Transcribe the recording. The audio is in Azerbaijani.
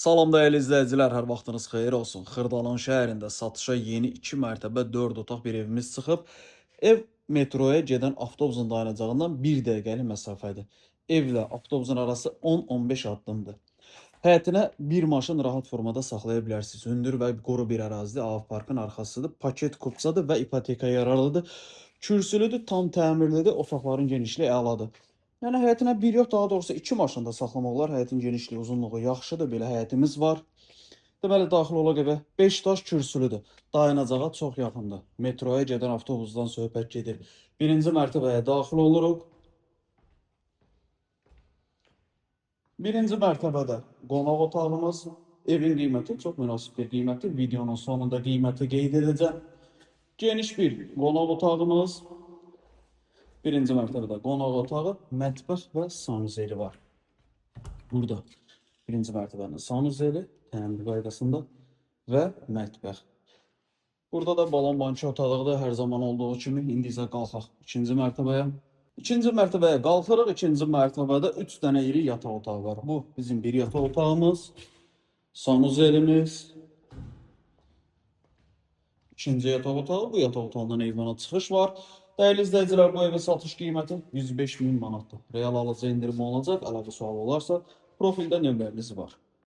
Salam dəyərli izləyicilər, hər vaxtınız xeyir olsun. Xırdalan şəhərində satışa yeni 2 mərtəbə 4 otaq bir evimiz çıxıb. Ev metroya gedən avtobusun dayanacağından 1 dəqiqəlik məsafədir. Evlə avtobusun arası 10-15 addımdır. Həyətinə bir maşın rahat formada saxlaya bilərsiniz. Hündür və qoru bir ərazidir. AV parkın arxasıdır. Paket kupçadır və ipoteka yararlıdır. Kürsülüdür, tam təmirlidir. Otaqların genişliyi əladır. Yəni həyətinə bir yox, daha doğrusu iki maşın da saxlamaq olar. Həyətin genişliyi, uzunluğu yaxşıdır. Belə həyətimiz var. Deməli daxil olaq evə. 5 daş kürsülüdür. Dayanacağa çox yaxındır. Metroya gedən avtobusdan söhbət gedir. Birinci mərtəbəyə daxil oluruq. Birinci mərtəbədə qonaq otağımız. Evin qiyməti çox münasib bir qiymətdir. Videonun sonunda qiyməti qeyd edəcəm. Geniş bir qonaq otağımız. Birinci mərtəbədə qonaq otağı, mətbəx və sanuzeli var. Burada birinci mərtəbənin sanuzeli, təmir qaydasında və mətbəx. Burada da balon banki otağıdır, hər zaman olduğu kimi. İndi isə qalxaq ikinci mərtəbəyə. İkinci mərtəbəyə qalxırıq. İkinci mərtəbədə 3 dənə iri yataq otağı var. Bu bizim bir yataq otağımız, sanuzelimiz. İkinci yataq otağı, bu yataq otağından eyvana çıxış var. Dəyərli izləyicilər, bu evin satış qiyməti 105 min manatdır. Real alıcı endirimi olacaq. Əlavə sual olarsa profildə nömrəmiz var.